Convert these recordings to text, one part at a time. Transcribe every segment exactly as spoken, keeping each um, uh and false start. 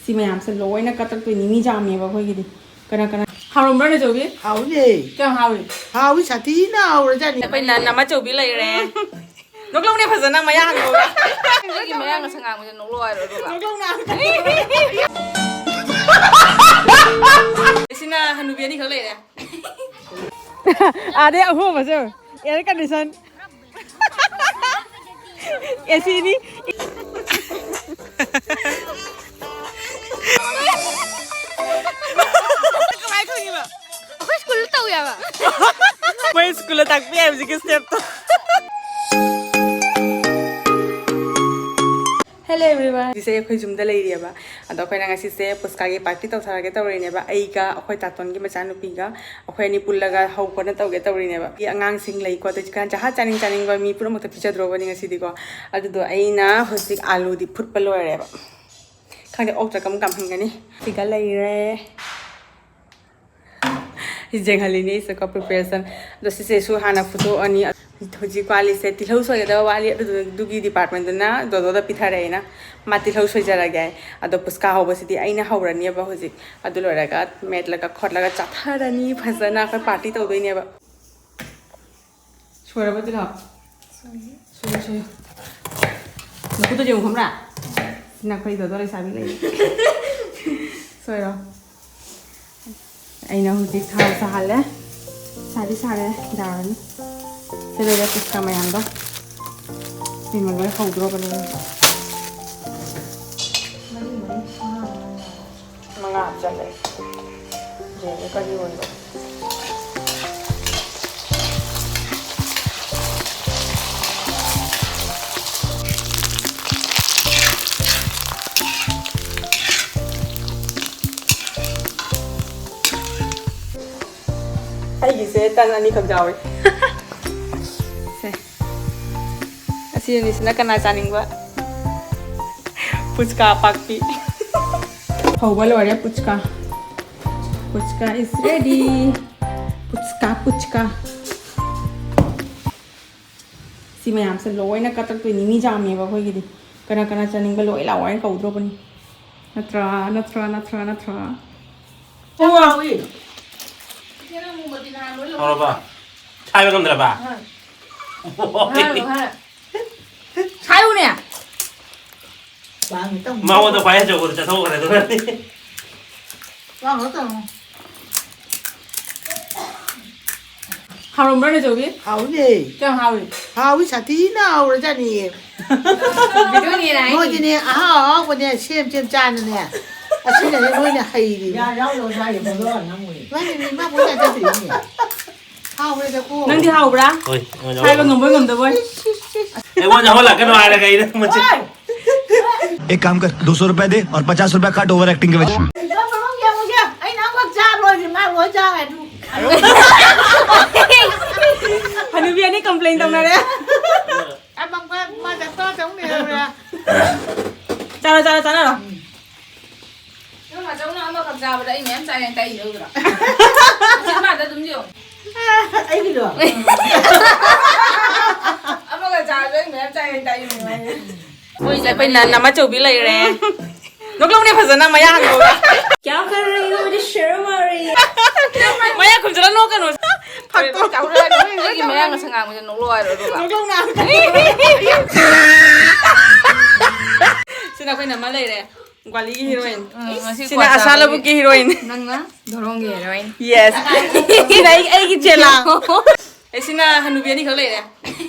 ꯁꯤ ꯃꯌꯥꯝꯁꯦ ꯂꯣꯏꯅ ꯀꯠꯇꯛꯇꯣꯏꯅꯤ, ꯃꯤ ꯌꯥꯝꯃꯦꯕ ꯑꯩꯈꯣꯏꯒꯤꯗꯤ꯫ ꯀꯅꯥ ꯀꯅꯥ? ꯍꯥꯎꯔꯝꯕ꯭ꯔꯥ, ꯅꯦꯆꯧꯕꯤ? ꯍꯥꯎꯏꯅꯦ꯫ ꯀꯌꯥꯝ ꯍꯥꯎꯏ? ꯍꯥꯎꯏ, ꯁꯥꯊꯤꯅ ꯍꯥꯎꯔꯖꯥꯠꯅꯤ꯫ ꯑꯩꯈꯣꯏ ꯅ-, ꯅꯃꯥꯆꯧꯕꯤ ꯂꯩꯔꯦ꯫ ꯅꯣꯛꯂꯛꯎꯅꯦ ꯐꯖꯅ, ꯃꯌꯥ ꯍꯥꯡꯗꯣꯛꯑꯒ꯫ ꯑꯩꯒꯤ ꯃꯌꯥ ꯉꯁꯪ ꯉꯥꯡꯕꯁꯦ ꯅꯣꯛꯂꯛꯑꯣ ꯍꯥꯏꯔꯣ, ꯑꯗꯨꯒ? ꯅꯣꯛꯂꯛꯎꯅ꯫ ꯁꯤꯅ ꯍꯅꯨꯕꯤ ꯑꯅꯤꯈꯛ ꯂꯩꯔꯦ꯫ ꯑꯥꯗꯩ ꯑꯍꯣꯕꯁꯦ, air condition꯫ ꯑꯦ ꯁꯤꯅꯤ꯫ ꯀꯃꯥꯏ ꯈꯪꯉꯤꯕ? ꯑꯩꯈꯣꯏ ꯁ꯭ꯀꯨꯜꯗ ꯇꯧꯋꯦꯕ꯫ ꯃꯣꯏ ꯁ꯭ꯀꯨꯜꯗ ꯇꯥꯛꯄꯤ ꯍꯥꯏꯕꯁꯤꯒꯤ ꯁ꯭ꯇꯦꯞꯇꯣ꯫ Hello everyone, ꯍꯧꯖꯤꯛꯁꯦ ꯑꯩꯈꯣꯏ ꯌꯨꯝꯗ ꯂꯩꯔꯤꯑꯕ꯫ ꯑꯗꯣ ꯑꯩꯈꯣꯏꯅ ꯉꯁꯤꯁꯦ ꯄꯨꯁꯀꯥꯒꯤ ꯄꯥꯔꯇꯤ ꯇꯧꯊꯔꯒꯦ ꯇꯧꯔꯤꯅꯦꯕ꯫ ꯑꯩꯒ ꯑꯩꯈꯣꯏ ꯇꯥꯇꯣꯟꯒꯤ ꯃꯆꯥꯅꯨꯄꯤꯒ ꯑꯩꯈꯣꯏ ꯑꯅꯤ ꯄꯨꯜꯂꯒ ꯍꯧ ꯈꯣꯠꯅ ꯇꯧꯒꯦ ꯇꯧꯔꯤꯅꯦꯕ꯫ ꯑꯉꯥꯡꯁꯤꯡ ꯂꯩꯀꯣ, ꯑꯗꯨ ꯍꯧꯖꯤꯛꯀꯥꯟ ꯖꯍꯥ ꯆꯥꯅꯤꯡ ꯆꯥꯅꯤꯡꯕ ꯃꯤ ꯄꯨꯝꯅꯃꯛꯇ ꯄꯤꯖꯗ꯭ꯔꯣꯕꯅꯤ ꯉꯁꯤꯗꯤꯀꯣ꯫ ꯑꯗꯨꯗꯣ ꯑꯩꯅ ꯍꯧꯖꯤꯛ ꯑꯥꯂꯨꯗꯤ ꯐꯨꯠꯄ ꯂꯣꯏꯔꯦꯕ꯫ ꯈꯪꯗꯦ, ꯑꯣꯛꯇ꯭ꯔꯒ ꯑꯃꯨꯛ ꯀꯥꯝꯍꯟꯒꯅꯤ꯫ ꯁꯤꯒ ꯂꯩꯔꯦ꯫ ꯌꯦꯡꯍꯜꯂꯤꯅꯦ ꯑꯩꯁꯦꯀꯣ, preparation꯫ ꯑꯗꯣ ꯁꯤꯁꯦꯁꯨ ꯍꯥꯟꯅ ꯐꯨꯠꯇꯣꯛꯑꯅꯤ꯫ ꯍꯧꯖꯤꯛ ꯋꯥꯠꯂꯤꯁꯦ ꯇꯤꯜꯍꯧ ꯁꯣꯏꯒꯗꯕ ꯋꯥꯠꯂꯤ, ꯑꯗꯨꯗꯨꯒꯤ departmentꯗꯨꯅ ꯗꯣꯗꯣꯗ ꯄꯤꯊꯔꯛꯑꯦꯅ꯫ ꯃꯥ ꯇꯤꯜꯍꯧ ꯁꯣꯏꯖꯔꯒꯦ꯫ ꯑꯗꯣ ꯄꯨꯁꯀꯥ ꯍꯧꯕꯁꯤꯗꯤ ꯑꯩꯅ ꯍꯧꯔꯅꯦꯕ ꯍꯧꯖꯤꯛ꯫ ꯑꯗꯨ ꯂꯣꯏꯔꯒ ꯃꯦꯠꯂꯒ ꯈꯣꯠꯂꯒ ꯆꯥꯊꯔꯅꯤ ꯐꯖꯅ꯫ ꯑꯩꯈꯣꯏ ꯄꯥꯔꯇꯤ ꯇꯧꯗꯣꯏꯅꯦꯕ꯫ ꯁꯣꯏꯔꯕ ꯇꯤꯜꯍꯧ? ꯁꯣꯏꯔꯦ, ꯁꯣꯏꯔꯦ꯫ ꯅꯈꯨꯠꯇꯣ ꯌꯦꯡꯉꯨ ꯈꯪꯕ꯭ꯔꯥ? ꯅꯈꯣꯏ ꯗꯣꯗꯣ ꯂꯩꯁꯥꯕꯤ ꯂꯩ꯫ ꯁꯣꯏꯔꯣ꯫ ꯑꯩꯅ ꯍꯧꯖꯤꯛ ꯊꯥꯎ ꯁꯥꯍꯜꯂꯦ꯫ ꯁꯥꯗꯤ ꯁꯥꯔꯦ, ꯌꯥꯔꯅꯤ꯫ ꯁꯤ ꯂꯩꯔꯦ ꯄꯨꯁꯀꯥ ꯃꯌꯥꯝꯗꯣ꯫ ꯁꯤꯃ ꯂꯣꯏ ꯍꯧꯗ꯭ꯔꯣꯕꯅꯦ꯫ ꯃꯉꯥ ꯍꯥꯞꯆꯜꯂꯦ꯫ ꯌꯦꯡꯒꯦ ꯀꯔꯤ ꯑꯣꯏꯕ꯫ ꯑꯩꯒꯤꯁꯦ ꯇꯟ ꯑꯅꯤꯈꯛ ꯌꯥꯎꯔꯤ꯫ ꯁꯦ꯫ ꯑꯁꯤ ꯑꯅꯤꯁꯤꯅ ꯀꯅꯥ ꯆꯥꯅꯤꯡꯕ? ꯄꯨꯆꯀꯥ ꯑꯄꯥꯛꯄꯤ꯫ ꯍꯧꯕ ꯂꯣꯏꯔꯦ ꯄꯨꯆꯀꯥ꯫ ꯄꯨꯆꯀꯥ is ready. ꯄꯨꯆꯀꯥ, ꯄꯨꯆꯀꯥ꯫ ꯁꯤ ꯃꯌꯥꯝꯁꯦ ꯂꯣꯏꯅ ꯀꯠꯇꯛꯇꯣꯏꯅꯤ꯫ ꯃꯤ ꯌꯥꯝꯃꯦꯕ ꯑꯩꯈꯣꯏꯒꯤꯗꯤ꯫ ꯀꯅꯥ ꯀꯅꯥ ꯆꯥꯅꯤꯡꯕ ꯂꯣꯏ ꯂꯥꯛꯑꯣ ꯍꯥꯏꯅ ꯀꯧꯗ꯭ꯔꯣꯕꯅꯤ꯫ ꯅꯠꯇ꯭ꯔꯥ, ꯅꯠꯇ꯭ꯔꯥ, ꯅꯠꯇ꯭ꯔꯥ, ꯅꯠꯇ꯭ꯔꯥ? ꯌꯥꯝ ꯍꯥꯎꯋꯤ꯫ ꯍꯧꯔꯕ? ꯁꯥꯏꯕ ꯉꯝꯗ꯭ꯔꯕ? ꯁꯥꯏꯌꯨꯅꯦ꯫ ꯃꯉꯣꯟꯗ ꯈ꯭ꯋꯥꯏ ꯑꯆꯧꯕꯗ ꯆꯠꯊꯣꯛꯈ꯭ꯔꯦ ꯑꯗꯨꯅꯅꯤ꯫ ꯂꯥꯡꯒꯅꯨ, ꯇꯧꯔꯨꯅꯨ꯫ ꯍꯥꯎꯔꯝꯕ꯭ꯔꯥ, ꯅꯦꯆꯧꯕꯤ? ꯍꯥꯎꯏꯅꯦ꯫ ꯀꯌꯥꯝ ꯍꯥꯎꯏ? ꯍꯥꯎꯏ, ꯁꯥꯊꯤꯅ ꯍꯥꯎꯔꯖꯥꯠꯅꯤꯌꯦ꯫ ꯚꯤꯗꯤꯑꯣꯅꯦꯅ ꯍꯥꯏꯅꯤ꯫ ꯃꯣꯏꯗꯤꯅꯦ, ꯑꯍꯥꯎ ꯑꯍꯥꯎꯕꯅꯦ ꯁꯦꯝ ꯁꯦꯝ ꯆꯥꯅꯅꯦ꯫ ꯑꯁꯤꯅꯅꯦ ꯃꯣꯏꯅ ꯍꯩꯔꯤꯅꯦ꯫ ꯌꯥ ꯌꯥꯎꯗꯕ ꯆꯥꯏꯌꯦ, ꯄꯣꯂꯣ ꯅꯪ ꯑꯣꯏ꯫ ꯃꯥꯅꯦ, ꯃꯤ ꯃꯥ ꯄꯣꯠ ꯆꯥꯏ ꯆꯠꯇ꯭ꯔꯤꯅꯦ꯫ ꯍꯥꯎꯔꯦꯗꯀꯣ꯫ ꯅꯪꯗꯤ ꯍꯥꯎꯕ꯭ꯔꯥ? ꯍꯣꯏ, ꯍꯣꯏ, ꯍꯣꯏ꯫ ꯍꯥꯏꯕ ꯉꯝꯕꯣꯏ ꯉꯝꯗꯕꯣꯏ꯫ ꯏꯁ, ꯏꯁ, ꯏꯁ꯫ ꯑꯩꯉꯣꯟꯗ ꯍꯧꯍꯜꯂꯛꯀꯅꯨ ꯍꯥꯏꯔꯒ ꯑꯩꯅ ꯃꯁꯤ꯫ ꯍꯣꯏ꯫ एक काम कर, दो सौ रुपए दे और पचास रुपए काट ओवर एक्टिंग के वजह से। ꯑꯩꯅ ꯑꯃꯈꯛ ꯆꯥ ꯂꯣꯏꯔꯦ, ꯃꯥ ꯂꯣꯏ ꯆꯥꯈ꯭ꯔꯦ ꯑꯗꯨ꯫ ꯍꯅꯨꯕꯤ ꯑꯅꯤ complain ꯇꯧꯅꯔꯦ꯫ ꯑꯃ ꯃꯥ, ꯃꯥ ꯆꯥꯛ ꯆꯥ ꯆꯪꯉꯨꯅꯦ ꯍꯥꯏꯕ꯭ꯔꯥ? ꯆꯥꯔꯣ, ꯆꯥꯔꯣ, ꯆꯥꯅꯔꯣ꯫ ꯅꯪ ꯃꯥꯆꯧꯅ ꯑꯃꯈꯛ ꯆꯥꯕꯗ ꯑꯩ ꯃꯌꯥꯝ ꯆꯥꯏ ꯍꯥꯏꯅ ꯇꯥꯛꯏꯅꯦ, ꯎꯗ꯭ꯔꯣ? ꯃꯆꯤꯟ ꯃꯥꯟꯗ ꯑꯗꯨꯝ ꯌꯦꯡꯉꯣ꯫ ꯑꯩꯒꯤꯗꯣ? ꯑꯃꯒ ꯆꯥꯕꯗ ꯑꯩ ꯃꯌꯥꯝ ꯆꯥꯏ ꯍꯥꯏꯅ ꯇꯥꯛꯏꯅꯦ꯫ ꯃꯣꯏꯁꯦ ꯑꯩꯈꯣꯏ ꯅꯟ ꯑꯃ ꯆꯧꯕꯤ ꯂꯩꯔꯦ꯫ ꯅꯣꯛꯂꯛꯎꯅꯦ ꯐꯖꯅ ꯃꯌꯥ ꯍꯥꯡꯗꯣꯛꯑꯒ꯫ क्या कर रही हो? मुझे शर्म आ रही है। ꯃꯌꯥ ꯈꯨꯝꯖꯤꯜꯂ ꯅꯣꯛꯀꯅꯨ꯫ ꯐꯛꯇꯣ꯫ ꯆꯥꯎꯔꯛꯑꯅꯤ꯫ ꯑꯩꯒꯤ ꯃꯌꯥ ꯉꯁꯪ ꯉꯥꯡꯕꯁꯦ ꯅꯣꯛꯂꯛꯑꯣ ꯍꯥꯏꯔꯣ ꯑꯗꯨꯒ? ꯅꯣꯛꯂꯛꯎꯅꯦ꯫ ꯁꯤꯅ ꯑꯩꯈꯣꯏ ꯅꯝꯃ ꯂꯩꯔꯦ꯫ ꯒ꯭ꯋꯥꯂꯤꯒꯤ heroine꯫ ꯎꯝ, ꯉꯁꯤ ꯁꯤꯅ ꯀ꯭ꯋꯥ ꯑꯁꯥ ꯆꯥꯕꯒꯤ ꯂꯧꯕꯨꯛꯀꯤ heroine꯫ ꯅꯪꯅ ꯙꯣꯔꯣꯡꯒꯤ heroine꯫ Yes꯫ ꯁꯤꯅ ꯑꯩ, ꯑꯩꯒꯤ ꯆꯦꯂꯥ꯫ ꯑꯦ, ꯁꯤꯅ ꯍꯅꯨꯕꯤ ꯑꯅꯤꯈꯛ ꯂꯩꯔꯦ꯫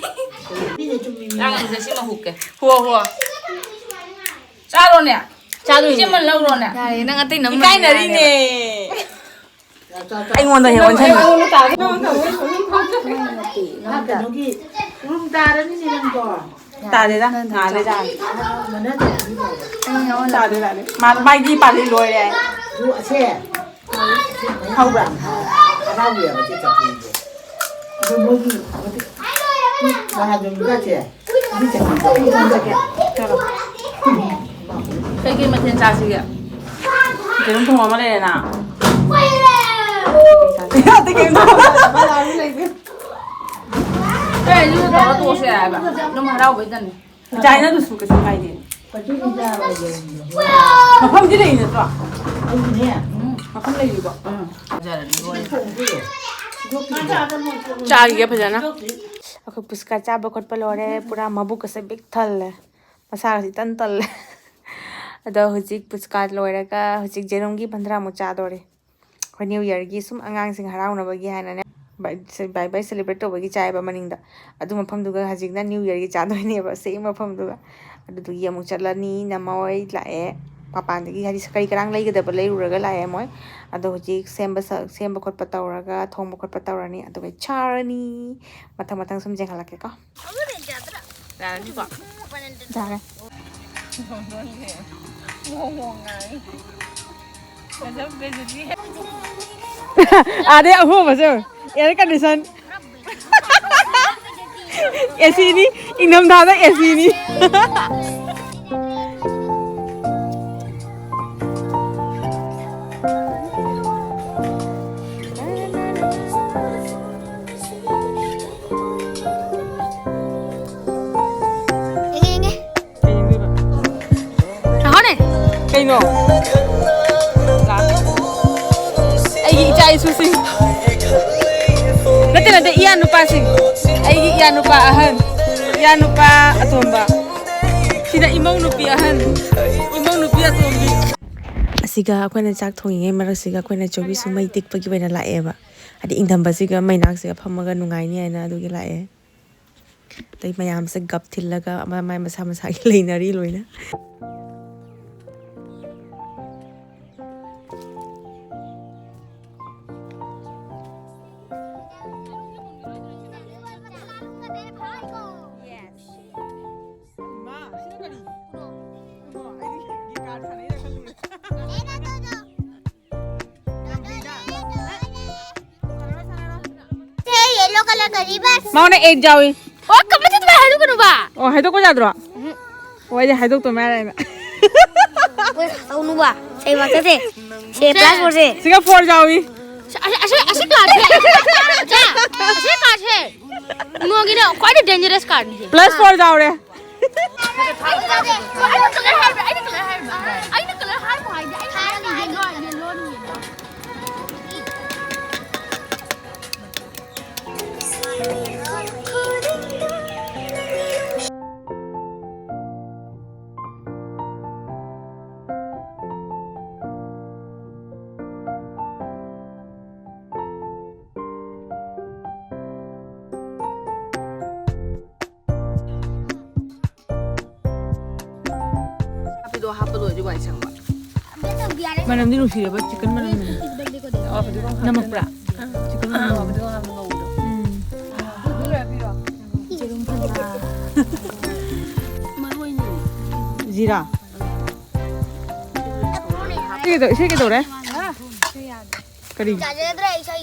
ꯆꯨꯝꯃꯤ, ꯆꯨꯝꯃꯤ꯫ ꯆꯥꯒꯅꯨꯁꯦ, ꯁꯤꯃ ꯍꯨꯛꯀꯦ꯫ ꯍꯨꯋꯣ, ꯍꯨꯋꯣ꯫ ꯆꯥꯔꯣꯅꯦ꯫ ꯆꯥꯗꯣꯏꯅꯦ꯫ ꯁꯤꯃ ꯂꯧꯔꯣꯅꯦ꯫ ꯌꯥꯔꯦ, ꯅꯪ ꯑꯇꯩ ꯅꯝꯃ ꯏꯀꯥꯏꯅꯔꯤꯅꯦ꯫ ꯌꯥꯔꯦ꯫ ꯑꯩꯉꯣꯟꯗ ꯍꯦꯛ ꯑꯣꯟꯁꯤꯟꯕ꯫ ꯅꯪ ꯀꯩꯅꯣꯒꯤ ꯔꯨꯝ ꯇꯥꯔꯅꯤꯅꯦ ꯅꯪꯗꯣ꯫ ꯇꯥꯗꯦꯗ, ꯉꯥꯜꯂꯦ ꯖꯥꯠꯅꯤ꯫ ꯇꯥꯗꯦ, ꯇꯥꯗꯦ꯫ ꯃꯥ-, ꯃꯥꯒꯤ ꯄꯥꯜꯂꯤ ꯂꯣꯏꯔꯦ꯫ ꯑꯗꯨ ꯑꯁꯦ ꯍꯧꯕ꯭ꯔꯥ? ꯍꯔꯥꯎꯕꯤꯔꯕ ꯆꯦ ꯆꯠꯄꯤꯁꯦ꯫ ꯑꯗꯣ ꯃꯣꯏꯒꯤ ꯃꯇꯤꯛ ꯃꯍꯥꯖꯣꯟꯒꯤꯒꯁꯦ꯫ ꯑꯗꯨ ꯆꯠꯄꯤꯁꯦ꯫ ꯀꯩꯀꯩ ꯃꯊꯦꯜ ꯆꯥꯁꯤꯒꯦ? ꯌꯦꯔꯨꯝ ꯊꯣꯡꯕ ꯑꯃ ꯂꯩꯔꯦꯅ꯫ ꯑꯇꯩ ꯀꯩꯝ ꯇꯧꯗꯦ꯫ ꯑꯦ, ꯑꯗꯨ ꯇꯧꯔ ꯇꯣꯛꯑꯁꯦ ꯍꯥꯏꯕ꯫ ꯑꯗꯨꯝ ꯍꯔꯥꯎꯕꯩꯗꯅꯤ꯫ ꯆꯥꯏꯅꯥꯗꯨꯁꯨ ꯀꯩꯁꯨ ꯀꯥꯏꯗꯦ꯫ ꯃꯐꯝꯗꯤ ꯂꯩ ꯅꯠꯇ꯭ꯔꯣ? ꯎꯝ, ꯃꯐꯝ ꯂꯩꯔꯤꯕꯣ? ꯆꯥꯈꯤꯒꯦ ꯐꯖꯅ꯫ ꯑꯩꯈꯣꯏ ꯄꯨꯁꯀꯥ ꯆꯥꯕ ꯈꯣꯠꯄ ꯂꯣꯏꯔꯦ, ꯄꯨꯔꯥ ꯃꯕꯨꯛꯀꯁꯦ ꯕꯤꯛ ꯊꯜꯂꯦ, ꯃꯁꯥꯒꯁꯦ ꯏꯇꯟ ꯇꯜꯂꯦ꯫ ꯑꯗꯣ ꯍꯧꯖꯤꯛ ꯄꯨꯁꯀꯥ ꯂꯣꯏꯔꯒ ꯍꯧꯖꯤꯛ ꯖꯦꯔꯣꯝꯒꯤ ꯕꯟꯗ꯭ꯔꯥꯃꯨꯛ ꯆꯥꯗꯣꯔꯦ꯫ ꯑꯩꯈꯣꯏ ꯅ꯭ꯌꯨ ꯌꯔꯒꯤ ꯁꯨꯝ ꯑꯉꯥꯡꯁꯤꯡ ꯍꯔꯥꯎꯅꯕꯒꯤ ꯍꯥꯏꯅꯅꯦ, ꯕꯥꯏ ꯁꯦꯂꯦꯕ꯭ꯔꯦꯠ ꯇꯧꯕꯒꯤ ꯆꯥꯏꯕ ꯃꯅꯤꯡꯗ꯫ ꯑꯗꯨ ꯃꯐꯝꯗꯨꯒ ꯍꯧꯖꯤꯛꯅ ꯅ꯭ꯌꯨ ꯌꯔꯒꯤ ꯆꯥꯗꯣꯏꯅꯦꯕ, ꯁꯦꯝ ꯃꯐꯝꯗꯨꯒ꯫ ꯑꯗꯨꯗꯨꯒꯤ ꯑꯃꯨꯛ ꯆꯠꯂꯅꯤ꯫ ꯅꯃꯣꯏ ꯂꯥꯛꯑꯦ ꯃꯄꯥꯟꯗꯒꯤ, ꯍꯥꯏꯗꯤ ꯀꯔꯤ ꯀꯔꯥꯡ ꯂꯩꯒꯗꯕ ꯂꯩꯔꯨꯔꯒ ꯂꯥꯛꯑꯦ ꯃꯣꯏ꯫ ꯑꯗꯣ ꯍꯧꯖꯤꯛ ꯁꯦꯝꯕ ꯁ- ꯁꯦꯝꯕ ꯈꯣꯠꯄ ꯇꯧꯔꯒ, ꯊꯣꯡꯕ ꯈꯣꯠꯄ ꯇꯧꯔꯅꯤ, ꯑꯗꯨꯒ ꯆꯥꯔꯅꯤ꯫ ꯃꯊꯪ ꯃꯊꯪ ꯁꯨꯝ ꯌꯦꯡꯍꯜꯂꯛꯀꯦꯀꯣ꯫ ꯌꯥꯔꯅꯤꯀꯣ? ꯌꯥꯔꯦ꯫ ꯑꯥꯗꯩ ꯑꯍꯣꯕꯁꯦ, ꯑꯦꯌꯔ ꯀꯟꯗꯤꯁꯟ꯫ ꯑꯦꯁꯤꯅꯤ, ꯏꯪꯊꯝꯊꯥꯗ ꯑꯦꯁꯤꯅꯤ꯫ ꯌꯦꯡꯉꯦ, ꯌꯦꯡꯉꯦ꯫ ꯀꯩꯅꯣ? ꯑꯩꯒꯤ ꯏꯆꯥ ꯏꯁꯨꯁꯤꯡ꯫ ꯅꯠꯇꯦ, ꯅꯠꯇꯦ, ꯏꯌꯥ ꯅꯨꯄꯥꯁꯤꯡ꯫ ꯑꯩꯒꯤ ꯏꯌꯥ ꯅꯨꯄꯥ ꯑꯍꯟ, ꯏꯌꯥ ꯅꯨꯄꯥ ꯑꯇꯣꯝꯕ꯫ ꯁꯤꯅ ꯏꯃꯧ ꯅꯨꯄꯤ ꯑꯍꯟ, ꯏꯃꯧ ꯅꯨꯄꯤ ꯑꯇꯣꯝꯕꯤ꯫ ꯑꯁꯤꯒ ꯑꯩꯈꯣꯏꯅ ꯆꯥꯛ ꯊꯣꯡꯉꯤꯉꯩ ꯃꯔꯛꯁꯤꯒ ꯑꯩꯈꯣꯏꯅ ꯆꯧꯕꯤꯁꯨ ꯃꯩ ꯇꯤꯛꯄꯒꯤ ꯑꯣꯏꯅ ꯂꯥꯛꯑꯦꯕ꯫ ꯍꯥꯏꯗꯤ ꯏꯪꯊꯝꯕꯁꯤꯒ ꯃꯩ ꯅꯥꯛꯁꯤꯒ ꯐꯝꯃꯒ ꯅꯨꯡꯉꯥꯏꯅꯤ ꯍꯥꯏꯅ ꯑꯗꯨꯒꯤ ꯂꯥꯛꯑꯦ꯫ ꯑꯗꯩ ꯃꯌꯥꯝꯁꯦ ꯒꯞ ꯊꯤꯜꯂꯒ ꯑꯃ ꯃꯥꯏ ꯃꯁꯥ ꯃꯁꯥꯒꯤ ꯂꯩꯅꯔꯤ ꯂꯣꯏꯅ꯫ ꯃꯉꯣꯟꯗ ꯑꯩꯠ ꯌꯥꯎꯏ꯫ ꯑꯣ, ꯀꯃꯥꯏꯅ ꯇꯧꯗꯅ ꯍꯥꯏꯗꯣꯛꯀꯅꯨꯕ? ꯑꯣ, ꯍꯥꯏꯗꯣꯛꯄ ꯌꯥꯗ꯭ꯔꯣ? ꯎꯝ꯫ ꯑꯣ, ꯑꯩꯗꯤ ꯍꯥꯏꯗꯣꯛꯇꯧ ꯃꯌꯥꯝ ꯂꯩꯔꯦꯅ꯫ ꯍꯣꯏ, ꯍꯥꯏꯗꯣꯛꯅꯨꯕ꯫ ꯁꯦ, ꯃꯊꯛꯁꯦ꯫ ꯁꯦ, ꯄ꯭ꯂꯁ ꯐꯣꯔꯁꯦ꯫ ꯁꯤꯒ ꯐꯣꯔ ꯌꯥꯎꯏ꯫ ꯑꯁꯤ, ꯑꯁꯤ, ꯑꯁꯤ ꯀꯥꯔꯠꯁꯦ꯫ ꯆꯥ, ꯑꯁꯤ ꯀꯥꯔꯠꯁꯦ꯫ ꯎꯅꯣꯒꯤꯅꯦ ꯈ꯭ꯋꯥꯏꯗꯩ ꯗꯦꯟꯖꯔꯁ ꯀꯥꯔꯠꯅꯤꯁꯦ꯫ ꯄ꯭ꯂꯁ ꯐꯣꯔ ꯌꯥꯎꯔꯦ꯫ ꯑꯩꯅ ꯀꯂꯔ ꯍꯥꯏꯕ꯭ꯔꯥ? ꯑꯩꯅ ꯀꯂꯔ ꯍꯥꯏꯕ꯭ꯔꯥ? ꯑꯩꯅ ꯀꯂꯔ ꯍꯥꯏꯕ ꯍꯥꯏꯗꯤ ꯑꯩꯅ ꯍꯥꯏꯕ ꯌꯦꯜꯂꯣ, ꯌꯦꯜꯂꯣꯅꯤ, ꯌꯦꯜꯂꯣ꯫ ꯍꯥꯞꯄꯤꯗꯣ ꯍꯥꯞꯄ ꯂꯣꯏꯔꯗꯤ ꯋꯥꯏ ꯁꯪꯕ꯫ ꯃꯅꯝꯗꯤ ꯅꯨꯡꯁꯤꯔꯦꯕ, ꯆꯤꯛꯀꯟ ꯃꯅꯝ ꯅꯝꯃꯛꯄ꯭ꯔꯥ? ꯆꯤꯛꯀꯟ ꯃꯅꯝ꯫ ꯎꯝ꯫ ꯖꯤꯔꯥ꯫ ꯏꯁꯩ ꯀꯩꯗꯧ-, ꯏꯁꯩ ꯀꯩꯗꯧꯔꯦ? ꯀꯔꯤ? ꯌꯥꯖꯗ꯭ꯔꯦ ꯏꯁꯩ꯫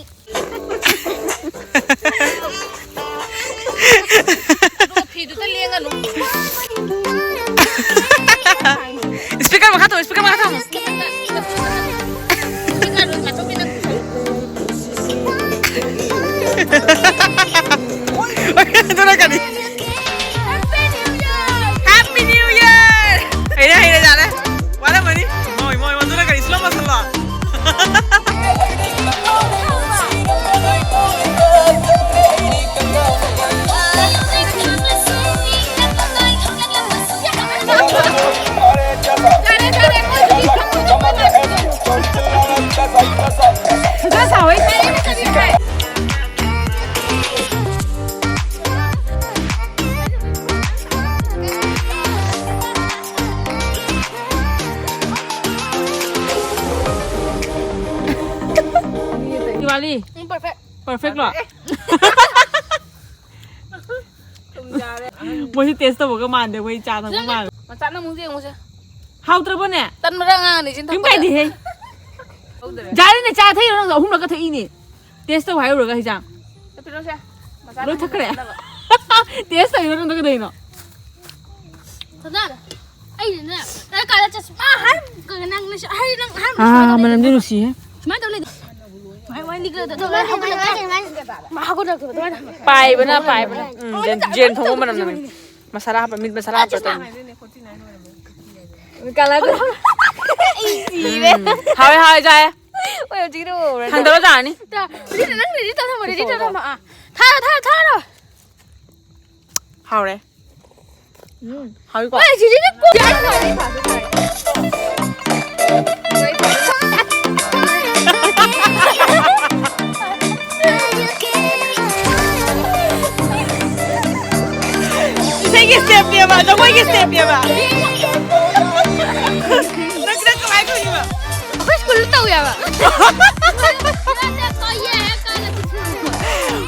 ꯐꯤꯗꯨꯗ ꯂꯦꯡꯒꯅꯨ꯫ ꯏꯁꯄꯤꯀꯔ ꯃꯈꯥ ꯊꯝꯃꯣ, ꯏꯁꯄꯤꯀꯔ ꯃꯈꯥ ꯊꯝꯃꯣ꯫ ꯑꯗꯨꯅ ꯀꯔꯤ? Happy New Year! ꯍꯩꯔꯦ, ꯍꯩꯔꯦ, ꯌꯥꯔꯦ꯫ ꯋꯥꯔꯝꯃꯅꯤ꯫ ꯃꯣꯏ, ꯃꯣꯏ, ꯃꯗꯨꯅ ꯀꯔꯤ? Slow motion ꯂꯣ? ꯗꯤꯋꯥꯂꯤ꯫ ꯎꯝ, perfect꯫ Perfect ꯂꯣ? ꯊꯨꯝ ꯌꯥꯔꯦ꯫ ꯃꯣꯏꯁꯨ taste ꯇꯧꯕꯒ ꯃꯥꯟꯗꯦ, ꯑꯩꯈꯣꯏ ꯆꯥ ꯊꯛꯄ ꯃꯥꯜꯂꯦ꯫ ꯃꯆꯥꯅ ꯑꯃꯨꯛ ꯌꯦꯡꯉꯨꯁꯦ꯫ ꯍꯥꯎꯇ꯭ꯔꯕꯣꯅꯦ? ꯇꯟꯕ꯭ꯔꯥ ꯑꯉꯥꯡꯅꯤ ꯁꯤꯅ ꯀꯩꯝ ꯊꯛꯄꯗ? ꯀꯥꯏꯗꯦꯍꯦ꯫ ꯍꯧꯗ꯭ꯔꯦ꯫ ꯌꯥꯔꯦꯅꯦ, ꯆꯥ ꯊꯛꯏꯔꯣ ꯅꯪ? ꯑꯍꯨꯝꯂꯛꯀ ꯊꯛꯏꯅꯦ꯫ Taste ꯇꯧ ꯍꯥꯏꯔꯨꯔꯒ ꯍꯤꯖꯥꯡ꯫ ꯆꯠꯄꯤꯔꯣꯁꯦ꯫ ꯃꯆꯥꯅ ꯂꯣꯏ ꯊꯛꯈ꯭ꯔꯦ꯫ ꯍꯦꯟꯅ ꯆꯠꯅꯕ꯫ Taste ꯇꯧꯔꯤꯔꯣ ꯅꯪ ꯀꯩꯗꯧꯔꯤꯅꯣ? ꯀꯗꯥꯏꯗ? ꯑꯩꯅꯅꯦ, ꯅꯪ ꯀꯥꯏꯗ ꯆꯠꯁꯤ? ꯃꯥ ꯍꯥꯏ-, ꯀꯩꯅꯣ ꯅꯪ ꯅꯁꯥ-, ꯍꯥꯏ-, ꯅꯪ ꯑꯍꯥꯟꯕ ꯑꯥ, ꯁꯨꯃꯥꯏꯅ ꯇꯧ ꯃꯅꯝꯗꯤ ꯂꯩ-, ꯅꯨꯡꯁꯤꯍꯦ꯫ ꯁꯨꯃꯥꯏꯅ ꯇꯧ ꯂꯩ-, ꯃꯥ ꯍꯧꯒꯠꯂꯛꯀꯦ꯫ ꯃꯥ ꯍꯧꯒꯠꯂꯛꯀꯦ, ꯑꯗꯨꯃꯥꯏꯅ꯫ ꯄꯥꯏꯕꯅ, ꯄꯥꯏꯕꯅ꯫ ꯎꯝ, ꯖꯦꯟ, ꯖꯦꯟ ꯊꯣꯡꯕ ꯃꯅꯝ ꯅꯝꯃꯤ꯫ ꯃꯁꯥꯂꯥ ꯍꯥꯞꯄ, ꯃꯤꯠ ꯃꯁꯥꯂꯥ ꯍꯥꯞꯄ ꯇꯧꯅꯤ꯫ ꯀꯂꯔ ꯁꯤꯔꯦ꯫ ꯎꯝ꯫ ꯍꯥꯎꯋꯦ, ꯍꯥꯎꯋꯦ, ꯆꯥꯏ꯫ ꯍꯣꯏ, ꯍꯧꯖꯤꯛꯀꯤꯗꯣ ꯎꯔꯗꯤ꯫ ꯊꯥꯡꯗꯔꯣ ꯆꯥꯔꯅꯤ꯫ ꯇꯥ, ꯍꯧꯖꯤꯛꯇ ꯅꯪ ready ꯇꯧ ꯊꯝꯃꯣ, ready ꯇꯧ ꯊꯝꯃꯣ꯫ ꯑꯥ, ꯊꯥꯔꯣ, ꯊꯥꯔꯣ, ꯊꯥꯔꯣ꯫ ꯍꯥꯎꯔꯦ꯫ ꯎꯝ꯫ ꯍꯥꯎꯏꯀꯣ? ꯍꯣꯏ, ꯆꯤꯆꯦꯅ ꯀꯣ-, ꯏꯁꯩꯒꯤ stepꯅꯦꯕ, ꯖꯒꯣꯏꯒꯤ stepꯅꯦꯕ꯫ ꯅꯪ, ꯅꯪ ꯀꯃꯥꯏ ꯈꯪꯉꯤꯕ? ꯑꯩꯈꯣꯏ ꯁ꯭ꯀꯨꯜꯗ ꯇꯧꯋꯦꯕ꯫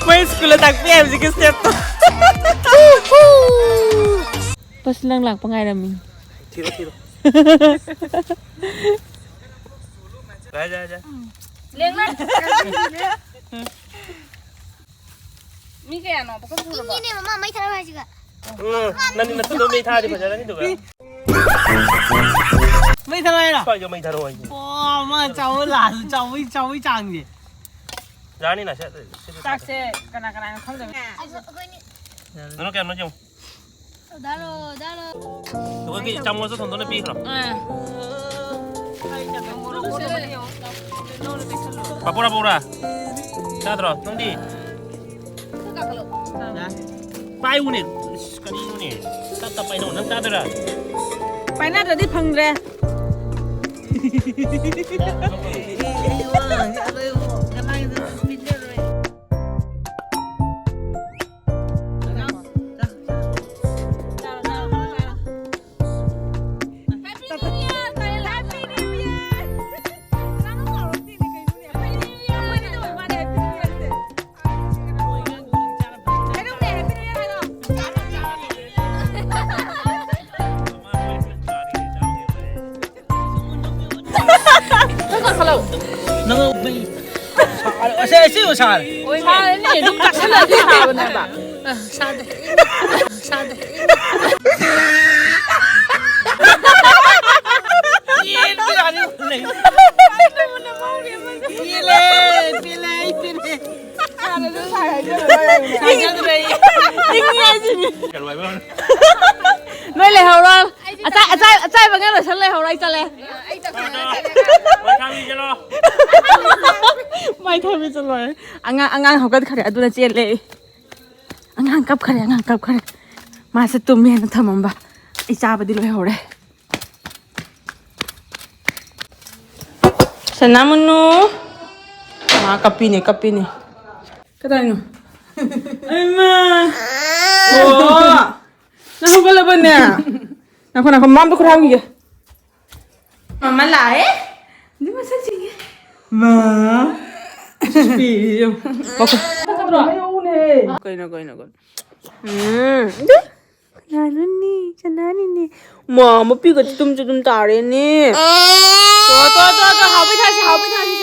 ꯃꯣꯏ ꯁ꯭ꯀꯨꯜꯗ ꯇꯥꯛꯄꯤ ꯍꯥꯏꯕꯁꯤꯒꯤ stepꯇꯣ꯫ ꯕꯁ ꯅꯪ ꯂꯥꯛꯄ ꯉꯥꯏꯔꯝꯃꯤ꯫ ꯊꯤꯔꯣ, ꯊꯤꯔꯣ꯫ ꯌꯥꯏ, ꯌꯥꯏ, ꯌꯥꯏ꯫ ꯂꯦꯡꯂꯛ꯫ ꯃꯤ ꯀꯌꯥꯅꯣ? ꯄꯥꯈꯪ ꯁꯨꯔꯕꯣ? ꯏꯪꯉꯤꯅꯦ, ꯃꯃꯥ, ꯃꯩ ꯊꯥꯔꯛꯑꯣ ꯍꯥꯏꯁꯤꯒ꯫ ꯎꯝ, ꯅꯪꯗꯤ ꯅꯈꯨꯠꯇꯣ ꯃꯩ ꯊꯥꯔꯗꯤ ꯐꯖꯔꯅꯤ, ꯑꯗꯨꯒ꯫ ꯃꯩ ꯊꯥꯔꯛꯑꯣ ꯍꯥꯏꯔꯣ? ꯁ꯭ꯋꯥꯏꯗ ꯃꯩ ꯊꯥꯔꯛꯑꯣ ꯍꯥꯏꯁꯦ꯫ ꯑꯣ, ꯃꯥ ꯆꯥꯎꯕ ꯂꯥꯛꯑꯁꯨ ꯆꯥꯎꯕꯒꯤ, ꯆꯥꯎꯕꯒꯤ ꯆꯥꯡꯁꯦ꯫ ꯌꯥꯅꯤꯅ, ꯁꯤ, ꯁꯤꯗ ꯆꯥꯛꯁꯦ ꯀꯅꯥ ꯀꯅꯥꯅꯣ ꯈꯪꯗꯕꯅꯤ꯫ ꯑꯩꯁꯨ ꯑꯩꯈꯣꯏꯅꯤ꯫ ꯅꯪ ꯀꯌꯥꯝꯅꯣ ꯌꯦꯡꯉꯨ꯫ ꯗꯥꯔꯣ, ꯗꯥꯔꯣ꯫ ꯑꯩꯈꯣꯏꯒꯤ ꯆꯥꯃꯁꯇꯣ ꯊꯣꯡꯗꯣꯛꯅ ꯄꯤꯈ꯭ꯔꯣ꯫ ꯑꯥ꯫ ꯄꯥꯄꯣꯔ ꯍꯥꯞꯄꯛꯎꯔꯥ? ꯆꯥꯗ꯭ꯔꯣ? ꯅꯪꯗꯤ? ꯄꯥꯏꯌꯨꯅꯦ꯫ ꯏꯁ, ꯀꯔꯤꯅꯣꯅꯦ? ꯇꯞ ꯇꯞ ꯄꯥꯏꯅꯧ꯫ ꯅꯪ ꯆꯥꯗꯣꯏꯔꯥ? ꯄꯥꯏꯅꯗ꯭ꯔꯗꯤ ꯐꯪꯗ꯭ꯔꯦ꯫ ꯅꯪ ꯃꯩ ꯁꯥꯔꯦ꯫ ꯑꯁꯤ, ꯑꯁꯤ ꯁꯥꯔꯦ꯫ ꯁꯥꯔꯅꯤ, ꯑꯗꯨꯝ ꯆꯥꯁꯤꯜꯂꯗꯤ ꯁꯥꯕꯅꯦꯕ꯫ ꯑ, ꯁꯥꯗꯦ꯫ ꯁꯥꯗꯦ꯫ ꯄꯦꯜꯂꯦ, ꯄꯦꯜꯂꯦ, ꯑꯩ ꯄꯦꯜꯂꯦ꯫ ꯏꯪꯉꯦ ꯍꯥꯏꯁꯤꯅꯤ꯫ ꯅꯣꯏ ꯂꯩꯍꯧꯔꯣ꯫ ꯑꯆꯥꯏ-, ꯑꯆꯥꯏ-, ꯑꯆꯥꯏꯕꯉꯩ ꯂꯣꯏꯁꯜ ꯂꯩꯍꯧꯔꯣ, ꯑꯩ ꯆꯠꯂꯦ꯫ ꯑꯩ ꯆꯠꯈ꯭ꯔꯦ, ꯑꯩ ꯆꯠꯂꯦ꯫ ꯃꯥꯏ ꯊꯥꯕꯤ ꯆꯠꯂꯣ꯫ ꯃꯥꯏ ꯊꯥꯕꯤ ꯆꯠꯂꯣ꯫ ꯑꯉꯥꯡ, ꯑꯉꯥꯡ ꯍꯧꯒꯠꯈ꯭ꯔꯦ, ꯑꯗꯨꯅ ꯆꯦꯜꯂꯦ꯫ ꯑꯉꯥꯡ ꯀꯞꯈ꯭ꯔꯦ, ꯑꯉꯥꯡ ꯀꯞꯈ꯭ꯔꯦ꯫ ꯃꯥꯁꯦ ꯇꯨꯝꯃꯦꯅ ꯊꯝꯃꯝꯕ꯫ ꯑꯩ ꯆꯥꯕꯗꯤ ꯂꯣꯏꯍꯧꯔꯦ꯫ ꯁꯅꯥꯃꯨꯅꯨ꯫ ꯃꯥ ꯀꯞꯄꯤꯅꯦ, ꯀꯞꯄꯤꯅꯦ꯫ ꯀꯗꯥꯏꯅꯣ? ꯑꯩꯃꯥ! ꯑꯣ! ꯅꯪ ꯍꯧꯒꯠꯂꯕꯅꯦ? ꯉꯥꯏꯈꯣ, ꯉꯥꯏꯈꯣ, ꯃꯃꯥꯝꯗ ꯈꯨꯠ ꯍꯥꯝꯈꯤꯒꯦ꯫ ꯃꯃꯥ ꯂꯥꯛꯑꯦ꯫ ꯑꯗꯨ ꯃꯁꯛ ꯁꯤꯡꯉꯦ꯫ ꯃꯥ! ꯄꯤꯔꯤꯁꯦ ꯌꯦꯡꯉꯨ꯫ ꯃꯈꯨꯠ꯫ ꯀꯩꯅꯣ, ꯀꯩꯅꯣ, ꯀꯩꯅꯣ? ꯎꯝ꯫ ꯀꯅꯥꯅꯣꯅꯦ? ꯀꯅꯥꯅꯣꯅꯦ? ꯃꯥ, ꯃꯄꯤꯒ ꯇꯨꯝꯁꯨ ꯑꯗꯨꯝ ꯇꯥꯔꯦꯅꯦ꯫ ꯇꯣ, ꯇꯣ, ꯇꯣ, ꯇꯣ, ꯍꯥꯎꯕꯩ ꯊꯥꯁꯤ, ꯍꯥꯎꯕꯩ ꯊꯥꯁꯤ꯫